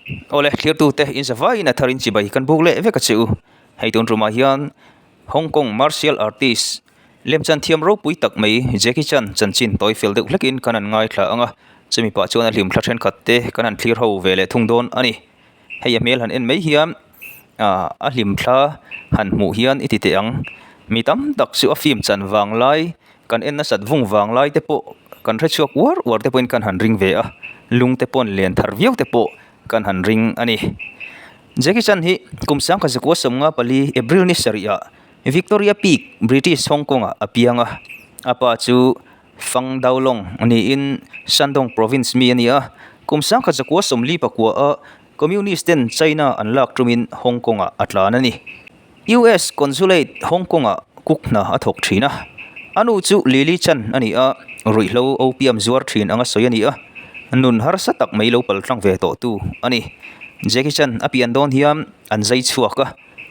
Awle, thlirtute in zavaiin a tharin chibai kan buk leh vek a che u. Hei tun tumah hian Hong Kong martial artist lemchan thiam ropui tak mai Jackie Chan chanchin tawi fel deuh hlekin kan han ngaithla ang a, chumi pah chuan a hlimthla thenkhat te kan han thlir ho ve leh thung dawn a ni. Hei a hmel han en mai hian ah a hlimthla han hmuh hian i ti teh ang. Mi tam tak chu a film chan vang lai kan en nasat vung vang lai te pawh kan hre chhuak uar uar te pawhin kan han ring ve a, lung te paw'n len thar viau te pawh kan han ring a ni. Jackie Chan hi kum sangkhat zakua 54 April ni sarih ah Victoria Peak, British Hong Kong ah a piang a, a pa chu Fang Daolong niin Shandong Province mi a ni a, kum 1944 a Communist ten China an lak tumin Hong Kong ah a tlan a ni. US Consulate Hong Kong ah cook hna a thawk thin a, a nu chu Lily Chan a ni a, ruihhlo opium zuar thin anga sawi a ni a, nun harsa tak mai lo pal tlang ve tawh tu a ni. Jackie Chan a pian dawn hian an zai chhuak a,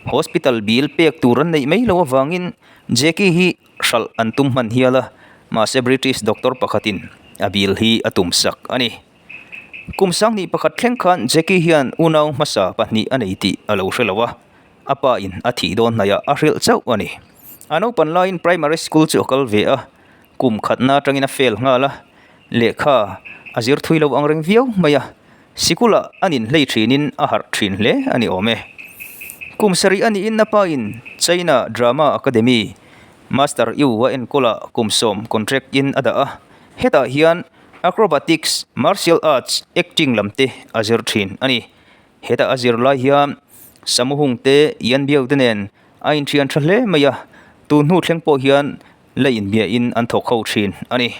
hospital bill pek tur an neih mai loh avangin Jackie hi hralh an tum hman hial a, mahse British doctor pakhatin a bill hi a tum sak a ni. Kum sanghnih pakhat thleng khan Jackie hian unau hmasa pahnih a nei tih a lo hre lo a, a pa in a thih dawn hnaih ah a hrilh chauh a ni. A naupan laiin primary school chu a kal ve a, kum khatna atangin a fail nghal a, lehkha a zir thui lo ang reng viau mai a, sikul ah an inhlei thinin a harh thin hle a ni awm e. Kum sarih a niin a pa in China Drama Academy Master Yu a enkawl ah kum sawm contract in a dah a, hetah hian Acrobatics, Martial Arts, Acting lam te a zir thin a ni. Hetah a zir lai hian Samuhung te, Yan Biao te nen a inthian tha hle mai a, tun hnu thleng pawh hian la inbiahin an thawk ho thin a ni.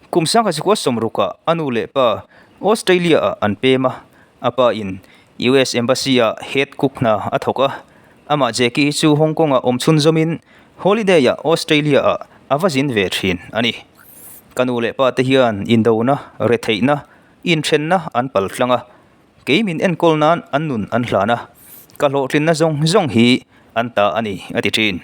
Kum sangha sikua sawmrukah a nu leh pa Australia ah an pem a, a pa in US Embassy ah head cook hna a thawk a, Amah Jackie hi chu Hong Kong ah awm chhun zawmin holiday ah Australia ah a va zin ve thin a ni. Ka nu leh pa te hian indona, retheihna, inthenna an pal tlang a, kei min enkawl nan an nun an hlan a, ka hlawhtlinna zawng zawng hi an ta a ni a ti thin.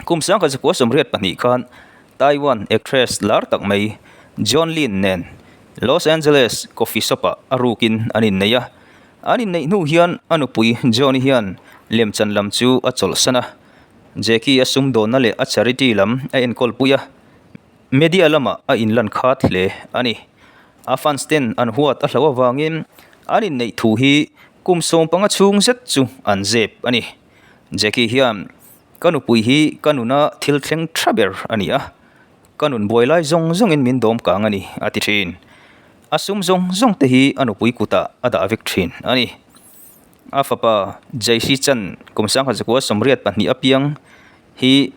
Kum sangkhat zakua 82 khan Taiwan actress lar tak mai John Lin nen Los Angeles coffee shop ah a rukin an innei a, An inneih hnu hian a nupui Johnny hian lemchan lam chu a chawlhsan a, Jackie a sumdawnna leh a charity lam a enkawl pui a, media lamah a inlan khat hle a ni. A fans ten an huat a hloh avangin an inneih thu hi kum 15 chhung zet chu an zep a ni. Jackie hian, Ka nupui hi ka nuna thil thleng tha ber a ni a, Ka nun buai lai zawng zawngin min dawm kang a ni, a ti thin. A sum zawng zawng te hi a nupui kutah a dah vek thin a ni. A fapa Jaisi Chan kum 1982 apiang hi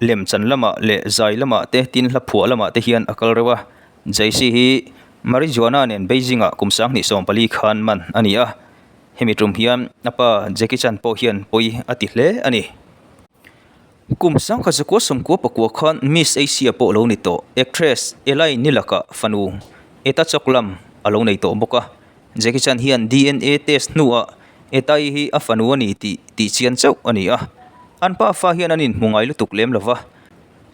lemchan lamah leh zai lamah te tin hla phuah lamah te hian a kal reuh a. Jaisi hi Marijuana nen Beijing-ah kum 2014 khan man a ni a. Hemi tum hian a pa Jackie Chan pawh hian pawi a ti hle a ni. Kum 1994 khan Miss Asia pawh lo ni tawh actress Elaine ni lakah fanu Eta Choklam a lo nei tawh bawk a. Jackie Chan hian DNA test hnuah Eta-i hi a fanu a ni tih tihchian chauh a ni a. An pa fa hian an inhmu ngai lutuk lem lova,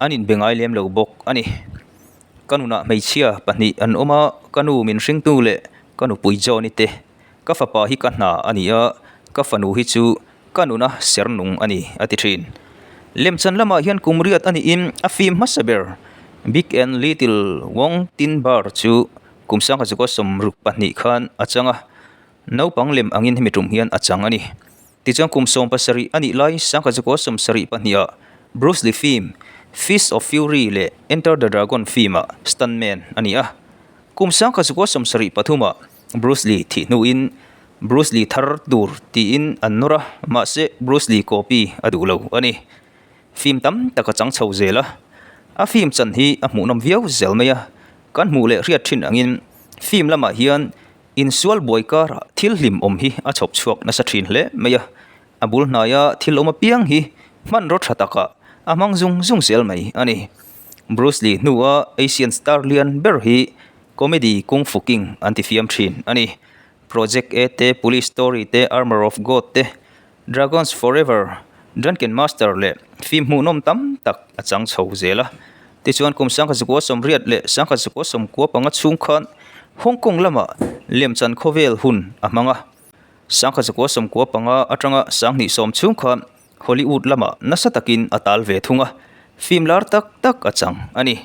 an inbe ngai lem lo bawk a ni. Ka nunah hmeichhia pahnih an awm a, ka nu min hringtu leh ka nupui John-i te. Ka fapa hi ka hna a ni a, ka fanu hi chu Ka nuna ser nung a ni, a ti thin. Lemchan lamah hian kum riat a niin a fim hmasa ber Big and Little Wong Tin Bar chu kum 1962 khan a chang a, naupang lem angin hemi tum hian a chang a ni. Tichuan kum 70 a nih lai 1972 ah Bruce Lee film Fist of Fury leh Enter the Dragon film ah stuntman a ni a. Kum 1973 ah Bruce Lee thih hnuin Bruce Lee thar tur tiin an nawr a, mahse Bruce Lee copy a duh lo a ni. Film tam tak a chang chho zel a, a film chan hi a hmuhnawm viau zel mai a, kan hmuh leh hriat thin angin film lamah hian insual buai karah thil hlim awm hi a chhawp chhuak nasa thin hle mai a, a bul hnaia thil awm apiang hi hmanraw tha takah a hmang zung zung zel mai a ni. Bruce Lee hnua Asian star lian ber hi comedy Kung Fu King an ti fiam thin a ni. Project A te, Police Story te, Armour of God te, Dragons Forever, Drunken Master leh film hmuhnawm tam tak a chang chho zel a. Tichuan kum 1980 leh 1995 chhung khan Hong Kong lamah lemchan khawvel hun a hmang a. 1995 atanga 2010 chhung khan Hollywood lamah nasa takin a tal ve thung a, film lar tak tak a chang a ni.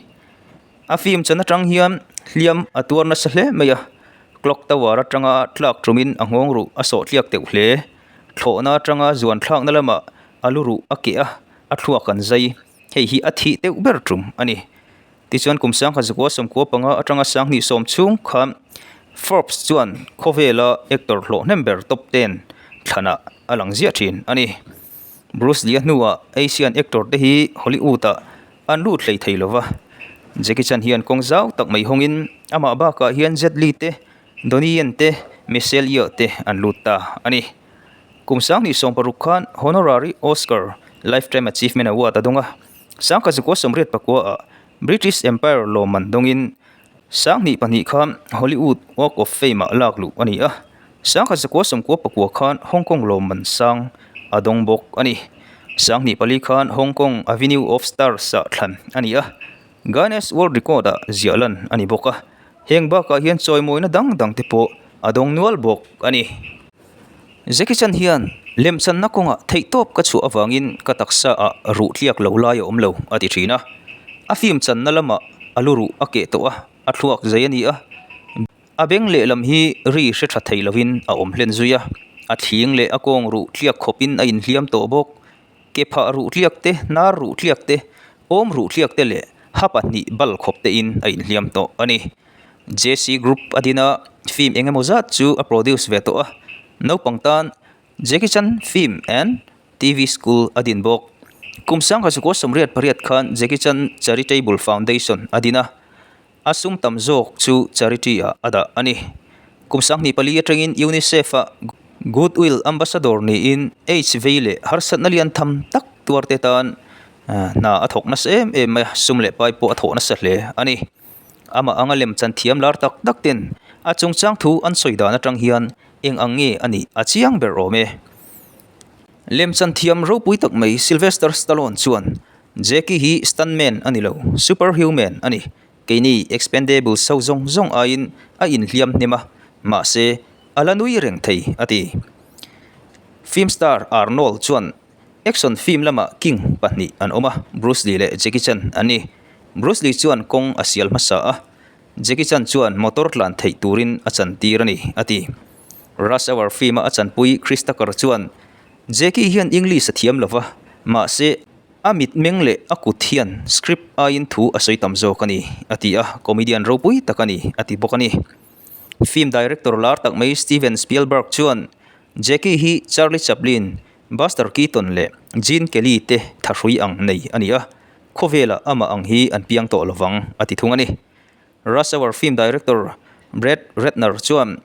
A film chan atang hian hliam a tuar nasa hle mai a, clock tower atanga tlak tumin a nghawng ruh a sawh tliak deuh hle. Thlawhna atanga zuan thlakna lamah a lu ruh a keh a, a thluak an zai. Hei hi a thih deuh ber tum a ni. Tichuan kum 1995 atanga 2010 chhung khan Forbes chuan khawvela actor hlawh hnem ber top ten thlanah a lang ziah thin a ni. Bruce Lee-a hnuah Asian actor te hi Hollywood-ah an lut hlei thei lova. Jackie Chan hian kawng zau tak mai hawngin amah bakah hian Jet Li te, Donnie Yen te, Michelle Yeoh te an lut ta a ni. Kum 2016 khan Honorary Oscar Lifetime Achievement Award a dawng a. 1989-ah British Empire lawmman dawngin 2002 khan Hollywood Walk of Fame-ah lak luh a ni a. 1999 khan Hong Kong lawmman sang a dawng bawk a ni. 2004 khan Hong Kong Avenue of Stars-ah thlan a ni a. Guinness World Record-ah ziah lan a ni bawk a. Heng bakah hian chawimawina dang dang te pawh a dawng nual bawk a ni. Jackie Chan hian lemchanna kawngah theihtawp ka chhuah avangin ka taksa ah ruh tliak lo lai a awm lo a ti thin a. A film channa lamah a lu ruh a keh tawh a, a thluak zai a ni a. A beng lehlam hi ri hre tha thei lovin a awm hlen zui a, a thling leh a kawng ruh tliak khawpin a inhliam tawh bawk. Ke phah ruh tliak te, hnar ruh tliak te, awm ruh tliak te leh ha pahnih bal khawp tein a inhliam tawh a ni. JC Group a din a, film eng emaw zat chu a produce ve tawh a, naupang tan Jackie Chan Film and TV School a din bawk. Kum 1988 khan Jackie Chan Charitable Foundation a din a, a sum tam zawk chu charity ah a dah a ni. Kum 24 atangin UNICEF ah Goodwill Ambassador niin AIDS vei leh harsatna lian tham tak tuarte tan hna a thawk nasa em em mai a, sum leh pai pawh a thawh nasa hle a ni. Amah anga lemchan thiam lar tak tak ten a chungchang thu an sawi dan atang hian eng ang nge a nih a chiang ber awm e. Lemchan thiam ropui tak mai Sylvester Stallone chuan Jackie hi stuntman a ni lo, superhuman a ni. Keini Expendables ho zawng zawng aiin a inhliam hnem a, mahse a la nui reng thei a ti. Film star Arnold chuan Action film lamah king pahnih an awm a, Bruce Lee leh Jackie Chan an ni. Bruce Lee chuan kawng a sial hmasa a, Jackie Chan chuan motor tlan theih turin a chantir a ni, a ti. Rush Hour film a a chanpui Chris Tucker chuan, Jackie hian English a thiam lo va, mahse a mitmeng leh a kut hian script aiin thu a sawi tam zawk a ni, a ti a, comedian ropui tak a ni, a ti bawk a ni. Film director lar tak mai Steven Spielberg chuan, Jackie hi Charlie Chaplin, Buster Keaton leh Gene Kelly te thahrui ang nei a ni a, khawvelah amah ang hi an piang tawh lovang a ti thung a ni. Rush Hour film director Brett Ratner chuan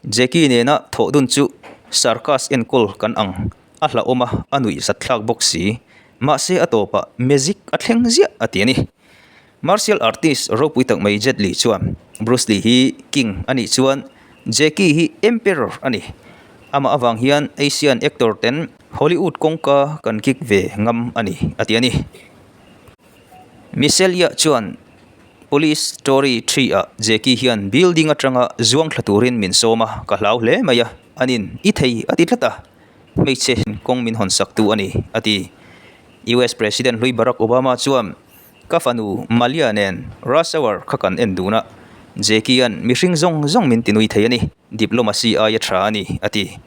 Jackie nena thawh dun chu circus enkawl kan ang a hlauhawm a, a nuih zatthlak bawk si. Mahse a tawpah magic a thleng ziah a ti a ni. Martial artist ropui tak mai Jet Li chuan Bruce Lee hi king a nih chuan Jackie hi emperor a ni. Amah avang hian Asian actor ten Hollywood kawngka kan kik ve ngam a ni, a ti a ni. Michelle Yeoh chuan Police Story 3 ah Jackie hian building atanga zuang thla turin min sawm a, ka hlau hle mai a, anin i thei a ti tlat a, hmeichhe kawng min hawn sak tu a ni, a ti. US President hlui Barack Obama chuan Ka fanu Malia nen Rush Hour kha kan en dun a, Jackie-a'n mihring zawng zawng min tinui thei a ni, diplomacy aia tha a ni, a ti.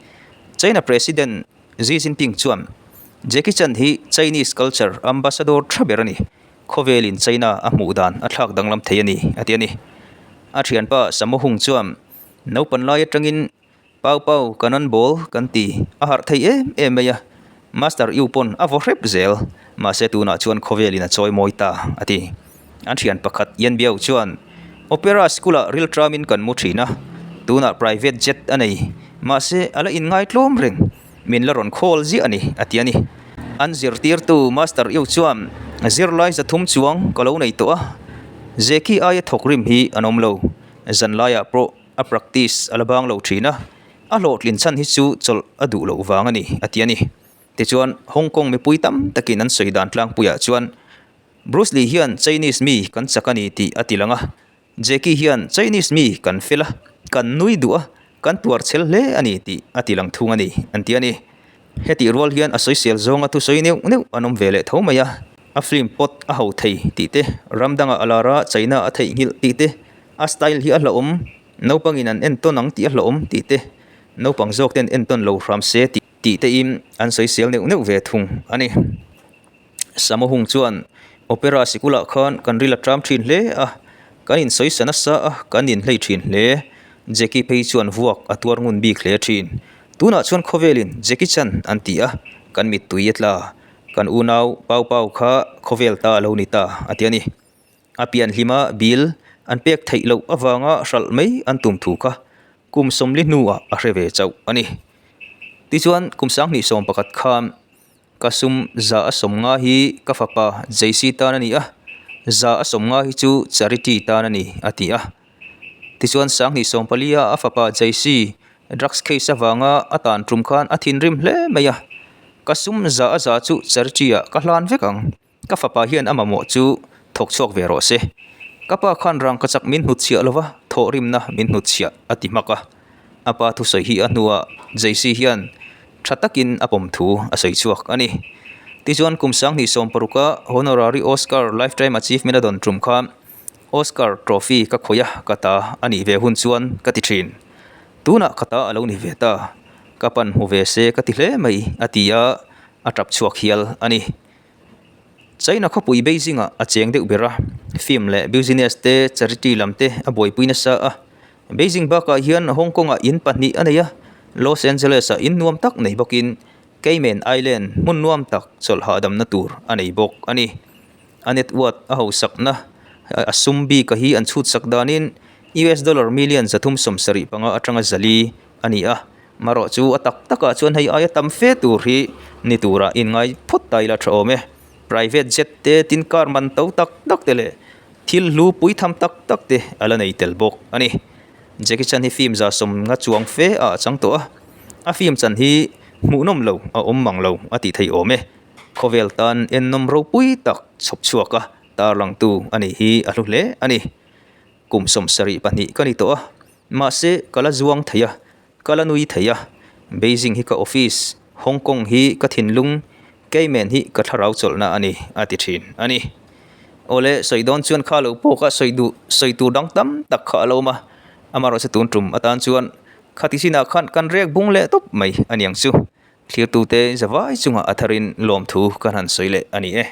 China President Xi Jinping chuan, Jackie Chan hi Chinese culture ambassador tha ber a ni, khawvelin China a hmuh dan a thlak danglam thei a ni, a ti a ni. A thianpa Sammo Hung chuan, Naupan lai atangin Pau pau kan an bawl kan ti a harh thei em em mai a, Master Yu pawn a vaw hrep zel, mahse tunah chuan khawvelin a chawi mawi ta, a ti. An thian pakhat Yan Biao chuan, Opera school-ah ril tramin kan mu thin a, tunah private jet a nei, mahse a la inngai tlawm reng, min la rawn khawl ziah a ni, a ti a ni. An zirtirtu Master Yu chuan, Zirlai zathum chuang ka lo nei tawh a, Jackie aia thawk rim hi an awm lo, zanlaiah pawh A practice a la bang lo thin a, a hlawhtlin chhan hi chu chawlh a duh loh vang a ni, a ti a ni. Tichuan, Hong Kong mipui tam takin an sawi dan tlangpuiah chuan Bruce Lee hian Chinese mi kan chak a ni tih a ti lang a, Jackie hian Chinese mi kan fel a, kan nui duh a, Kan tuar chhel hle a ni tih a ti lang thung a ni, an ti a ni. Hetih rual hian a sawisel zawnga thusawi neuh neuh an awm ve leh tho mai a, a film pawt a ho thei tih te, ram dangah a lar a, China a theihnghilh tih te, a style hi a hlauhawm, naupangin an entawn ang tih a hlauhawm tih te, naupang zawk ten entawn lo hram se tih te in an sawisel neuh neuh ve thung a ni. Samo Hung chuan Opera sikulah khan kan ril a ṭam ṭhin hle a, kan insawisa nasa a, kan inhlei ṭhin hle. Jackie phei chuan vuak a tuar ngun bik hle ṭhin. Tunah chuan khawvelin Jackie Chan an ti a, kan mittui a tla. Kan unau Pau Pau kha khawvel ta a lo ni ta, a ti a ni. A pian hlima bill an pek theih loh avanga hralh mai an tum thu kha kum 40 hnuah a hre ve chauh a ni. Tichuan kum 2011 khan Ka sum 150 hi ka fapa Jaycee tan a ni a, 150 hi chu Charity tan a ni, a ti a. Tichuan 2014 a a fapa Jaycee drugs case avanga a tan tum khan a thinrim hle mai a, Ka sum 100 chu Charity ah ka hlan vek ang, ka fapa hian a mamawh chu thawk chhuak ve rawh se. Ka pa khan rangkachak min hnutchhiah lova thawhrimna min hnutchhiah, a ti hmak a. A pa thusawi hi a hnuah Jaycee hian tha takin a pawm thu a sawi chhuak a ni. Tichuan kum 2016 a Honorary Oscar Lifetime Achievement a dawn tum khan Oscar Trophy ka khawih a, ka ta a nih ve hun chuan ka ti thin. Tunah ka ta a lo ni ve ta, ka pan hmu ve se ka ti hle mai a ti a, a tap chhuak hial a ni. China khawpui Beijing ah a cheng deuh ber a, film leh business te, charity lam te a buaipui nasa a. Beijing bakah hian Hong Kong ah in pahnih a nei a, Los Angeles ah in nuam tak nei bawkin Cayman Island hmun nuam tak chawlh hahdamna tur a nei bawk a ni. A net worth a hausakna a sum bika hi an chhutsak danin US dollar million 375 atanga 400 a ni a, marawh chu a tak takah chuan hei aia tam fe tur hi ni turah inngai phawt ta ila tha awm e. Private jet te, tin car man to tak tak te leh thil hlu pui tham tak tak te a la nei tel bawk a ni. Jackie Chan hi film 150 chuang fe ah a chang tawh a, a film chan hi hmuhnawm lo a awm mang lo a tih theih awm e. Khawvel tan ennawm ropui tak chhawp chhuak a tarlangtu a nih hi a hlu hle a ni. Kum 72 ka ni tawh a, mahse ka la zuang thei a, ka la nui thei a. Beijing hi ka office, Hong Kong hi ka thinlung, Cayman hi ka thlarau chawlhna a ni, a ti thin a ni. Awle, sawi dawn chuan kha lo pawh kha sawi duh, sawi tur dang tam tak kha a lo awm a, amaherawhchu tun tum atan chuan khati chinah khan kan rek bung leh tawp mai a niang chu. Thlirtute zavai chungah a tharin lawmthu kan han sawi leh a ni e.